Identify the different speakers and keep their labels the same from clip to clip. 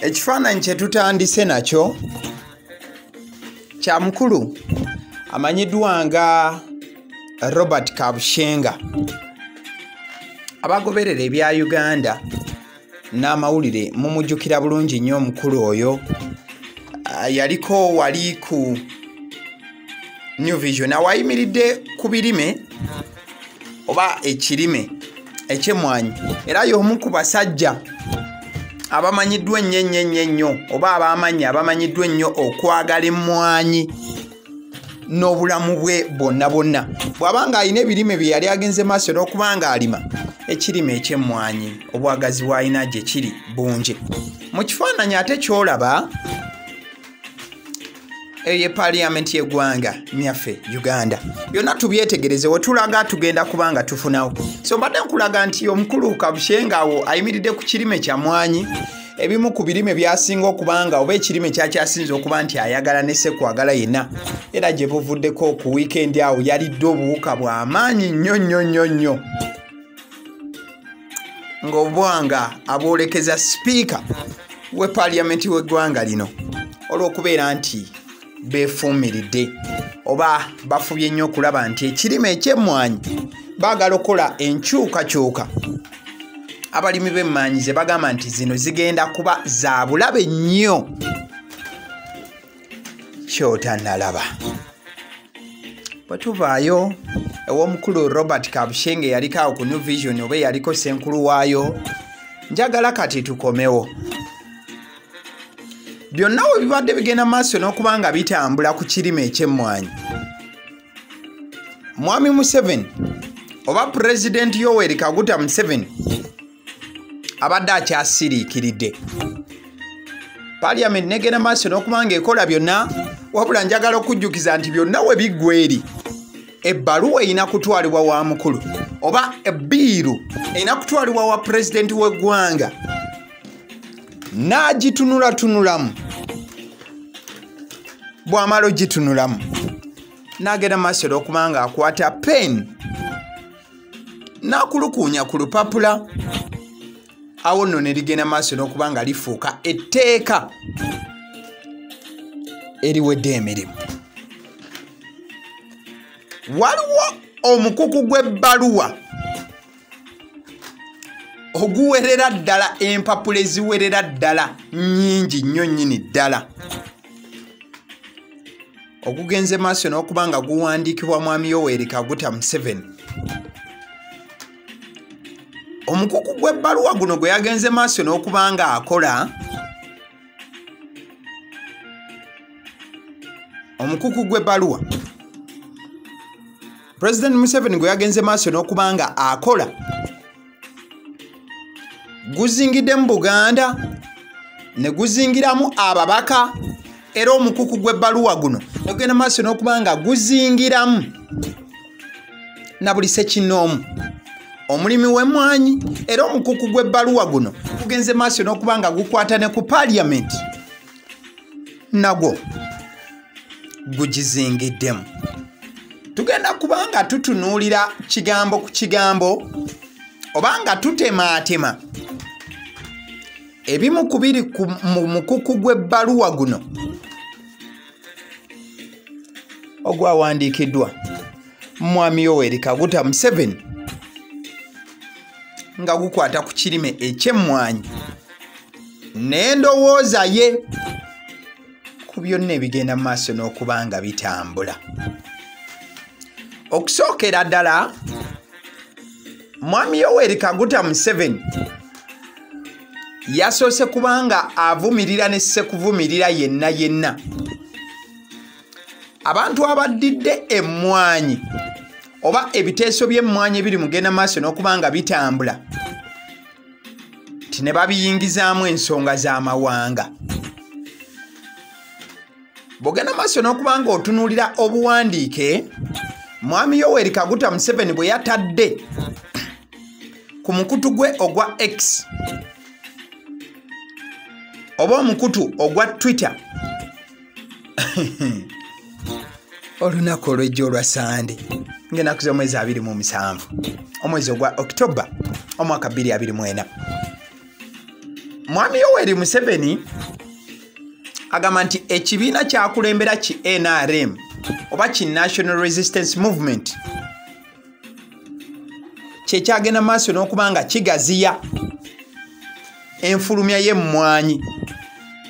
Speaker 1: Ekifaananyi kye tutandise nakyo kya mukulu amanyiddwa nga Robert Kabushenga. Abagoberera ebya Uganda n'amawulire mumujjukira bulungi nnyo omukulu oyo. Yaliko wali ku New Vision, awayimiridde ku birime oba ekirime eky'emmwanyi, era y'omu ku basajja abamanyiddwa ennyo ennyo ennyo ennyo oba ab'amannya abamanyiddwa ennyo okwagala emmwanyi n'obulamu bwe bwonna bwonna. Bw'aba ng'alina ebirime bye yali agenze maaso n'okuba ng'alima, ekirime eky'emmwanyi obwagazi bw'alina gye kiri bungi. Mu kifaananyi ate ky'olaba eyo ye Parliament y'eggwanga myaffe Uganda. Byonna tubyetegereze, we tulaga tugenda kuba nga tufunawo. So mbadde nkulaga nti omukulu Kabushenga awo ayimiridde ku kirime kya mmwanyi, ebimu ku birime by'asinga okuba nga oba ekirime kyakyasinze okuba nti ayagala ne ssekwagala yenna, era gye buvuddeko ku wiikendi awo yalidde obuwuka bw'amaanyi nnyo nnyo nnyo nnyo, ng'obwanga abwolekeza sipiika we Parliament w'eggwanga lino olw'okubeera nti beefuumiridde oba bafubye nnyo okulaba nti ekirime eky'emmwanyi baagala okukola enkyukakyuka. Abalimi b'emmwanyi ze bagamba nti zino zigenda kuba za bulabe nnyo ky'otannalaba. Bwe tuvaayo ew'omukulu Robert Kabushenga eyaliko awo ku New Vision oba eyaliko ssenkulu waayo, njagala kati tukomewo. Byonna we bibadde bigenda maaso n'okuba nga bitambula ku kirime eky'emmwanyi, Mwami Museveni oba Pulezidenti Yoweri Kaguta Museveni abadde akyasiriikiridde. Parliament negenda maaso n'okuba ng'ekola byonna, wabula njagala okujjukiza nti byonna we biggwa eri, ebbaluwa erina kutwalibwa wa mukulu oba ebbiiru erina kutwalibwa wa pulezidenti w'eggwanga n'agitunulatunulamu. Bw'amala ogitunulamu n'agenda maaso okuba ng'akwata pen n'akulukuunya ku lupapula, awo nno ne ligenda maaso n'okuba nga lifuuka etteeka eriwedde emirimu. Waliwo omukuku gw'ebbaluwa oguwerera ddala, empapula eziwerera ddala nnyingi nnyo nnyini ddala, ogugenze maaso n'okuba nga guwandiikibwa Mwami Yoweri Kaguta Museveni. Omukuku gw'ebbaluwa guno gwe yagenze maaso n'okuba nga akola, omukuku gw'ebbaluwa President Museveni gwe yagenze maaso n'okuba nga akola guzingiddemu Buganda ne guzingiramu ababaka, era omukuku gw'ebbaluwa guno negugenda maaso n'okuba nga guzingiramu na buli ssekinnoomu omulimi w'emmwanyi, era omukuku gw'ebbaluwa guno gugenze maaso n'okuba nga gukwata ne ku Parliament nagwo gugizingiddemu. Tugenda kuba nga tutunuulira kigambo ku kigambo oba nga tutemaatema ebimu ku biri mu mukuku gw'ebbaluwa guno ogwawandiikiddwa Mwami Yoweri Kaguta Museveni nga gukwata ku kirime eky'emmwanyi n'endowooza ye ku byonna ebigenda mu maaso n'okuba nga bitambula. Okusookera ddala, Mwami Yoweri Kaguta Museveni yasoose kubanga avumirira ne ssekuvumirira yenna yenna abantu abaddidde emmwanyi oba ebiteeso by'emmwanyi ebiri mugenda maaso n'okuba nga bitambula nti ne babiyingizaamu ensonga z'amawanga. Bw'ogenda maaso n'okuba nga otunuulira obuwandiike Mwami Yoweri Kaguta Museveni bwe yatadde ku mukutu gwe ogwa X oba omukutu ogwa Twitter olunaku olw'ejjo olwa Sande ng'ennaku z'omwezi 27 omwezi ogwa October omwaka 2024. Mwami Yoweri Museveni agamba nti ekibiina kyakulembera ki NRM oba ki National Resistance Movement kyekyagenda maaso n'okuba nga kigaziya enfulumya y'emmwanyi,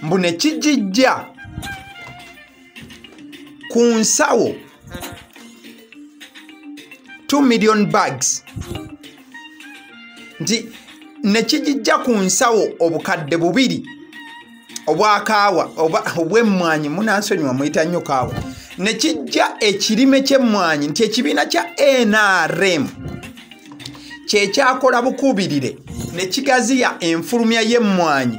Speaker 1: mbu ne kijijja ku nsawo 2 million bags, nti ne kijijja ku nsawo obukadde 2 obwakaawa oba obw'emmwanyi, munansonyiwa muyita nnyo kaawa, ne kijja ekirime ky'emmwanyi, nti ekibiina kya NRM kyekyakola bukubirire ne kigaziya enfulumya y'emmwanyi,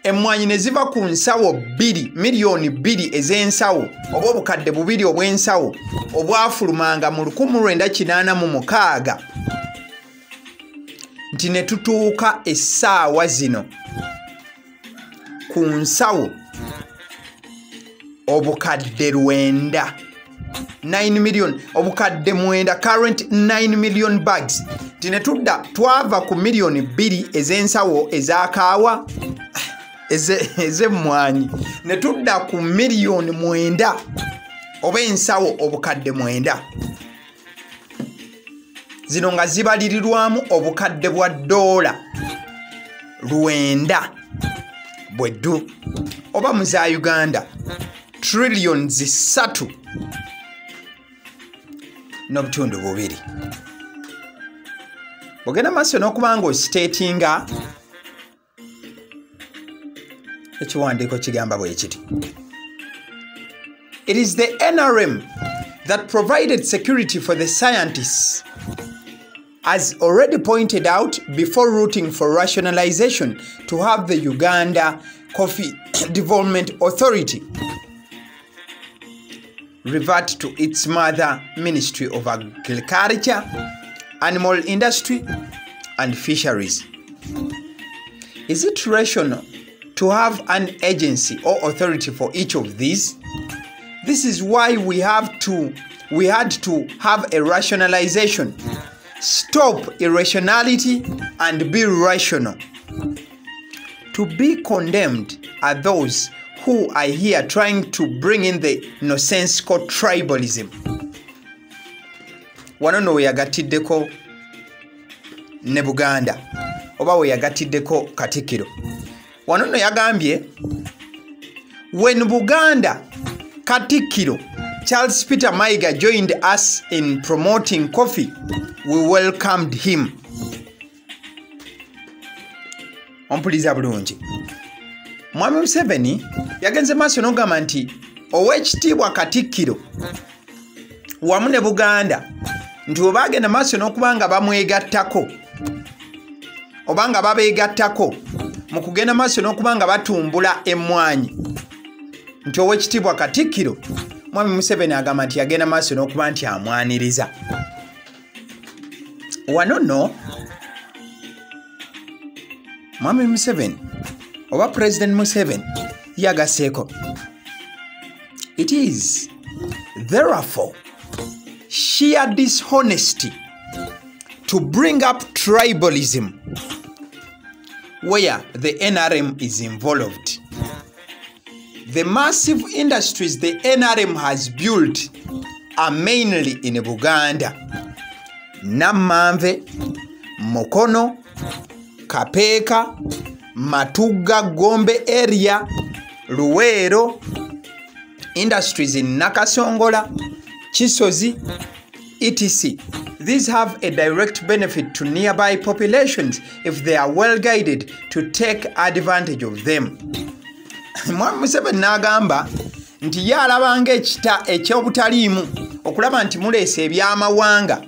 Speaker 1: emmwanyi ne ziva ku nsawo 2 miliyoni 2 ez'ensawo oba obukadde 2 obw'ensawo obwafulumanga mu 1986, nti ne tutuuka essaawa zino ku nsawo obukadde 9, 9 million, obukadde 9, current 9 million bags, nti ne tudda twava ku miliyoni 2 ez'ensawo ez'akaawa ez'emmwanyi ne tudda ku miliyoni 9 oba ensawo obukadde 9, zino nga zibalirirwamu obukadde bwa $9 bweddu oba mu za Uganda trillions 3 n'obutundu 2. Bw'ogenda maaso n'okuba nga ositeetinga ekiwandiiko kigamba bwe kiti: It is the NRM that provided security for the scientists, as already pointed out before, rooting for rationalization to have the Uganda Coffee Development Authority revert to its mother Ministry of Agriculture, Animal Industry and Fisheries. Is it rational to have an agency or authority for each of these? This is why we had to have a rationalization. Stop irrationality and be rational. To be condemned are those who are here trying to bring in the nonsensical tribalism. Wano no we yagatiddeko ne Buganda oba we yagatiddeko Katikkiro. Wano no yagambye when Buganda Katikkiro Charles Peter Mayiga joined us in promoting coffee, we welcomed him. Ompuliza bulungi. Mwami Museveni yagenze maaso n'ogamba nti ow'ekitiibwa Katikkiro wamu ne Buganda nti bwe baagenda maaso n'okuba nga bamwegattako oba nga babeegattako mu kugenda maaso n'okuba nga batumbula emmwanyi, nti ow'ekitiibwa Katikkiro Mwami Museveni agamba nti yagenda maaso n'okuba nti amwaniriza. Wano nno Mwami Museveni oba President Museveni yagaseeko, it is therefore sheer dishonesty to bring up tribalism where the NRM is involved. The massive industries the NRM has built are mainly in Buganda, Namanve, Mukono, Kapeeka, Matuga, Gombe area, Luwero, industries in Nakasongola, Kisozi, etc. These have a direct benefit to nearby populations if they are well guided to take advantage of them. Mwami Museveni n'agamba nti ye alabanga ekita eky'obutaliimu okulaba nti muleese ebyamawanga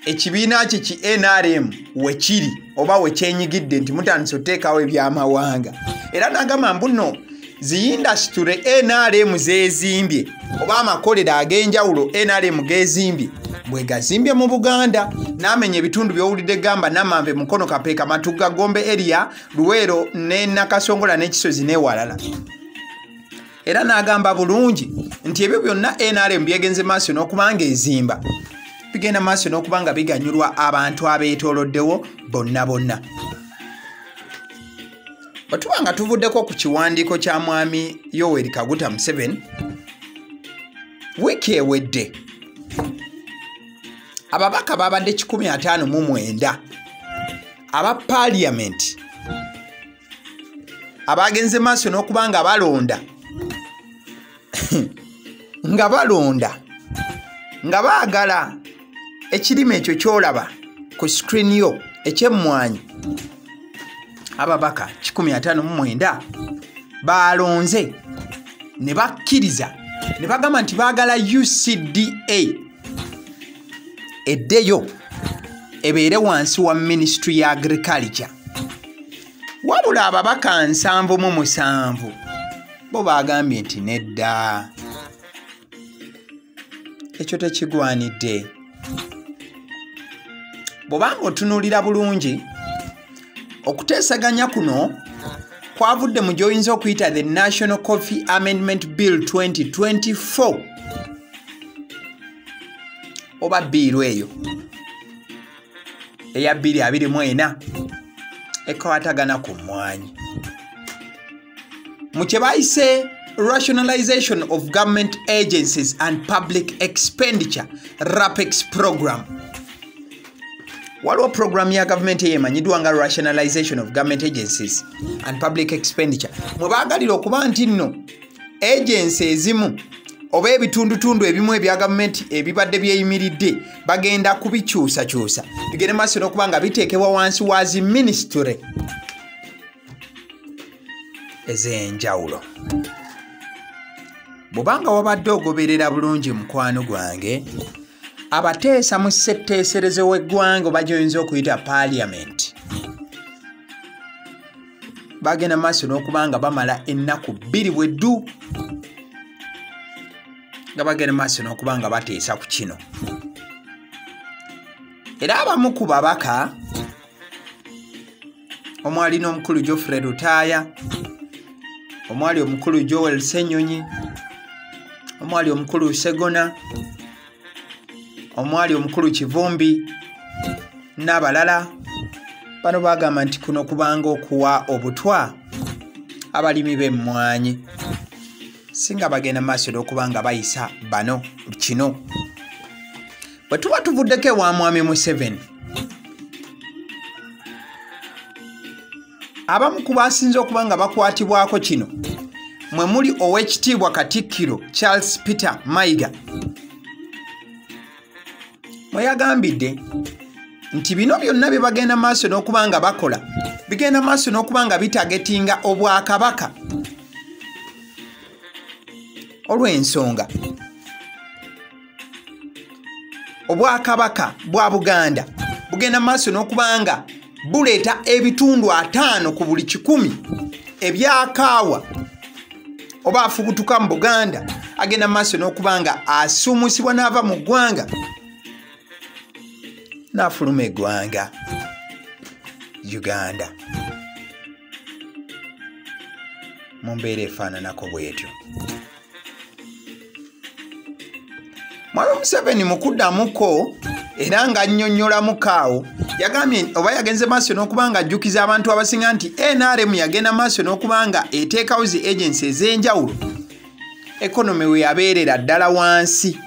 Speaker 1: ekibiina kye ki NRM wekiri oba wekyenyigidde nti mutandise oteekawo ebyamawanga. Era n'agamba mbu nno zi industry NRM zeezimbye oba amakolero ag'enjawulo NRM geezimbye bwe gazimbye mu Buganda, n'amenya ebitundu by'owulidde gamba Namanve, Mukono, Kapeeka, Matugga, Gombe area, Luwero ne Nakasongola ne Kisozi n'ewalala. Era n'agamba bulungi nti ebyo byonna NRM byegenze maaso n'okuba nga ezimba bigenda maaso n'okuba nga biganyulwa abantu abeetooloddewo bonna bonna. Bwe tuba nga tuvuddeko ku kiwandiiko kya mwami Yoweri Kaguta Museveni, wiiki ewedde ababaka babadde 159 aba parliament abagenze maaso n'okuba nga balonda nga baagala ekirime ekyo ky'olaba ku screen yo eky'emmwanyi. Ababaka 159 balonze ne bakkiriza ne bagamba nti baagala UCDA eddeyo ebeere wansi wa Ministry ya Agriculture. Wabula ababaka 77 bo bagambye nti nedda, ekyo tekigwanidde. Bw'obanga otunuulira bulungi, okuteesaganya kuno kwavudde mu gy'oyinza okuyita the National Coffee Amendment Bill 2024 oba bbiiru eyo eya 2024 ekwatagana ku mmwanyi mu kye bayise Rationalization of Government Agencies and Public Expenditure RAPEX program. Waliwo program ya gavumenti eyo emanyiddwa nga Rationalization of Government Agencies and Public Expenditure, mwe baagalira okuba nti nno agency ezimu oba ebitundutundu ebimu ebya gavumenti ebibadde byeyimiridde bagenda kubikyusakyusa bigende maaso n'okuba nga biteekebwa wansi wa zi minisitule ez'enjawulo. Bw'obanga wabadde ogoberera bulungi mukwano gwange, abateesa mu ssetteeserezo w'eggwanga oba gy'oyinza okuyita parliament bagenda maaso n'okuba nga bamala ennaku 2 bweddu nga bagenda maaso n'okuba nga bateesa ku kino. Era abamu ku babaka omwali n'omukulu Geoffrey Lutaaya, omwali omukulu Joel Ssenyonyi, omwali omukulu Segona, omwali omukulu Kivumbi n'abalala, bano bagamba nti kuno kubanga okuwa obutwa abalimi b'emmwanyi singa bagenda maaso n'okuba nga bayisa bano kino. Bwe tuba tuvuddeko ewa mwami Museveni, abamu ku basinze okuba nga bakwatibwako kino mwe muli ow'ekitiibwa Katikkiro Charles Peter Mayiga, mwe yagambidde nti bino byonna bye bagenda maaso n'okuba nga bakola bigenda maaso n'okuba nga bitagetinga obwakabaka olw'ensonga obwakabaka bwa Buganda bugenda maaso n'okuba nga buleeta ebitundu 5 ku buli 100 ebyakaawa oba afubutuka mu Buganda agenda maaso n'okuba nga asuumusibwa n'ava mu ggwanga n'afuluma eggwanga Uganda mu mbeera efaananako bw'etyo. Mwami Museveni mu kuddamuko era ng'annyonnyolamuko awo yagambye oba yagenze maaso n'okuba nga ajjukiza abantu abasinga nti NRM yagenda maaso n'okuba nga eteekawo zi agency ez'enjawulo economy we yabeerera ddala wansi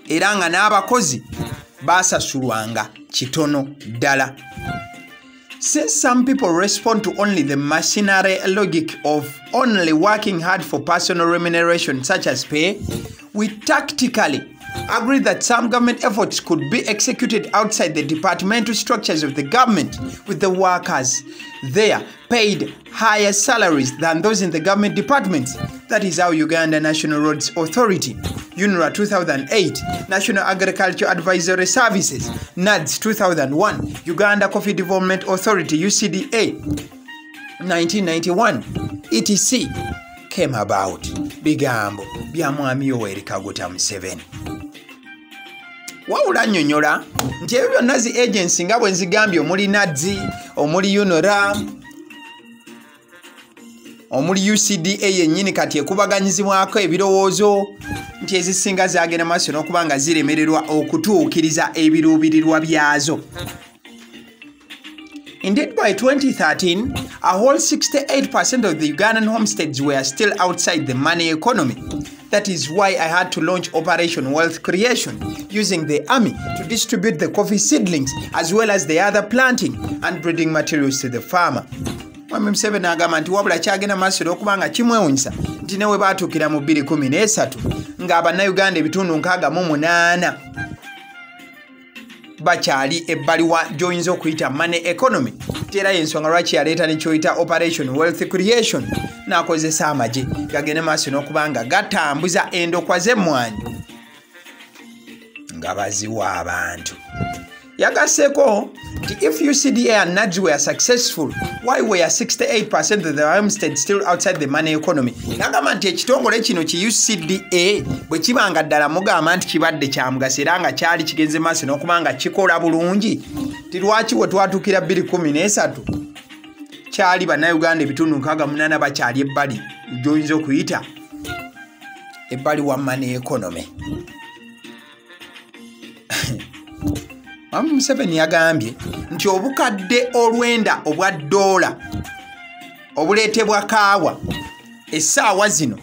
Speaker 1: era nga n'abakozi basasulwanga kitono ddala. Since some people respond to only the machinery logic of only working hard for personal remuneration such as pay, we tactically agree that some government efforts could be executed outside the departmental structures of the government, with the workers there paid higher salaries than those in the government departments. That is how Uganda National Roads Authority, UNRA 2008, National Agriculture Advisory Services, NADS 2001, Uganda Coffee Development Authority, UCDA 1991, etc. came about. Bigambo bya mwami Yoweri Kaguta Museveni. Wabula nnyonnyola nti ebyo byonna zi agency nga bwe nzigambye omuli NADS, omuli UNRA, omuli UCDA yennyini kati ekubaganyizibwako ebirowoozo nti ezisinga zagenda maaso n'okuba nga ziremererwa okutuukiriza ebiruubirirwa byazo. Indeed, by 2013, a whole 68% of the Ugandan homesteads were still outside the money economy. That is why I had to launch Operation Wealth Creation, using the army to distribute the coffee seedlings as well as the other planting and breeding materials to the farmer. Mwami Museveni agamba nti wabula kyagenda maaso okuba nga kimwewunyisa nti ne we baatuukira mu 2013 ng'abannayuganda ebitundu 68 bakyali ebbali wa gy'oyinza okuyita money economy. Era y'ensonga lwaki yaleeta ne kyoyita Operation Wealth Creation, n'akozesa amagye gagende maaso n'okuba nga gatambuza endokwa z'emmwanyi nga baziwa abantu. Yagasseeko nti if UCDA and NAADS were successful, why were 68% of the homesteads still outside the money economy? Nagamba nti ekitongole kino ki UCDA bwe kiba nga ddala mugamba nti kibadde kya mugaso era nga kyali kigenze maaso n'okuba nga kikola bulungi, nti lwaki we twatuukira 2013 kyali bannayuganda ebitundu 68 bakyali ebbali gy'oyinza okuyita ebbali wa money economy. Mwami Museveni yagambye nti obukadde olwenda obwa ddoola obuleetebwa kaawa essaawa zino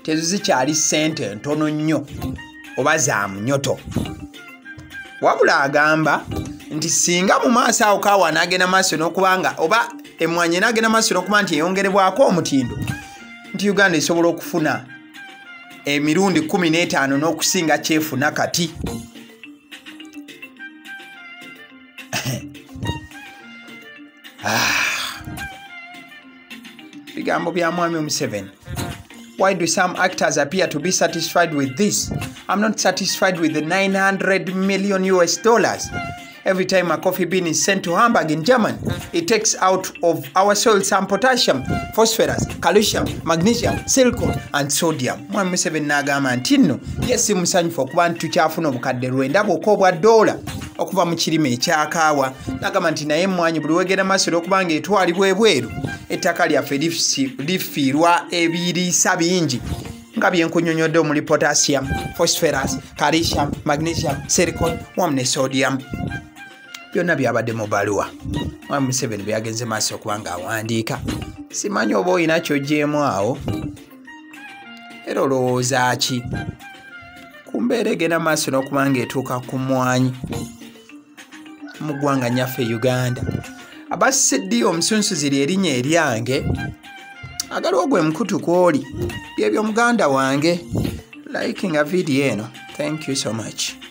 Speaker 1: tezikyali ssente ntono nnyo oba za munyoto. Wabula agamba nti singa mu maaso awo kaawa anaagenda maaso n'okubanga oba emmwanyi enaagenda maaso n'okuba nti eyongerebwako omutindo, nti Uganda esobola okufuna emirundi 15 n'okusinga kyefuna kati. Bigambo bya Mwami Museveni. Why do some actors appear to be satisfied with this? I'm not satisfied with the $900 million US. Every time a coffee bean is sent to Hamburg in Germany, it takes out of our soil some potassium, phosphorus, calcium, magnesium, silicon and sodium. Mwami Museveni n'agamba nti nno ye si musanyufu okuba nti tukyafuna obukadde 9 bwokka obwa ddoola okuva mu kirime ekyakaawa. N'agamba nti naye emmwanyi buli wegenda maaso okuba nga etwalibwa ebweru, ettaka lyaffe lifiirwa ebiriisa bingi nga byenkunyonyodde omuli potassium, phosphorus, calcium, magnesium, silicon wamu ne sodium. Byonna byabadde mu bbaluwa Mwami Museveni byagenze maaso okuba nga awandiika. Simanyi oba olina ky'oggyeemu awo, era olowooza ki ku mbeera egenda maaso n'okuba ng'etuuka ku mmwanyi mu ggwanga nnyaffe Uganda. Aba CD omusunsuzi ly'erinnya eryange, agaliwo gwe mukutu kw'oli, byebyo muganda wange. Likinga vidiyo eno. Thank you so much.